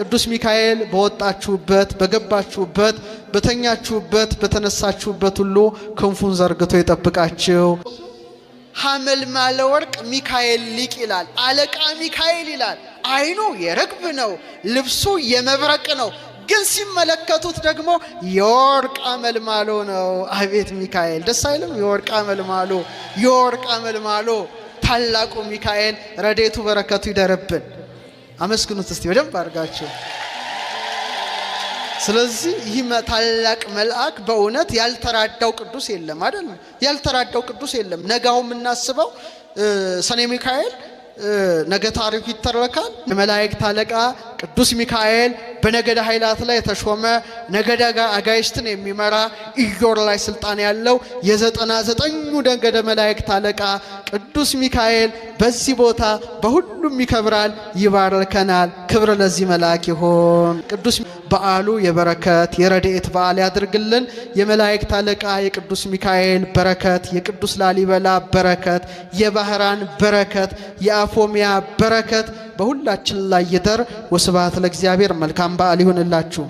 ቅዱስ ሚካኤል በወጣችሁበት፣ በገባችሁበት፣ በተኛችሁበት፣ በተነሳችሁበት ሁሉ ክንፉን ዘርግቶ ይጠብቃችሁ። ሐመልማለ ወርቅ ሚካኤል ሊቅ ይላል። አለቃ ሚካኤል ይላል። ዓይኑ የርግብ ነው፣ ልብሱ የመብረቅ ነው። ግን ሲመለከቱት ደግሞ የወርቅ አመልማሎ ነው። አቤት ሚካኤል ደስ አይልም? የወርቅ አመልማሎ፣ የወርቅ አመልማሎ ታላቁ ሚካኤል ረዴቱ በረከቱ ይደርብን። አመስግኑት እስቲ በደንብ አድርጋችሁ። ስለዚህ ይህ ታላቅ መልአክ በእውነት ያልተራዳው ቅዱስ የለም አይደል? ያልተራዳው ቅዱስ የለም። ነጋው የምናስበው ሰኔ ሚካኤል ነገ ታሪኩ ይተረካል። የመላእክት አለቃ ቅዱስ ሚካኤል በነገደ ኃይላት ላይ የተሾመ፣ ነገደ አጋዕዝትን የሚመራ፣ ኢዮር ላይ ስልጣን ያለው የ99ኙ ነገደ መላእክት አለቃ ቅዱስ ሚካኤል በዚህ ቦታ በሁሉም ይከብራል፣ ይባርከናል። ክብር ለዚህ መልአክ ይሆን። ቅዱስ በዓሉ የበረከት የረድኤት በዓል ያድርግልን። የመላእክት አለቃ የቅዱስ ሚካኤል በረከት፣ የቅዱስ ላሊበላ በረከት፣ የባህራን በረከት፣ የአፎሚያ በረከት በሁላችን ላይ ይደር። ወስብሐት ለእግዚአብሔር። መልካም በዓል ይሁንላችሁ።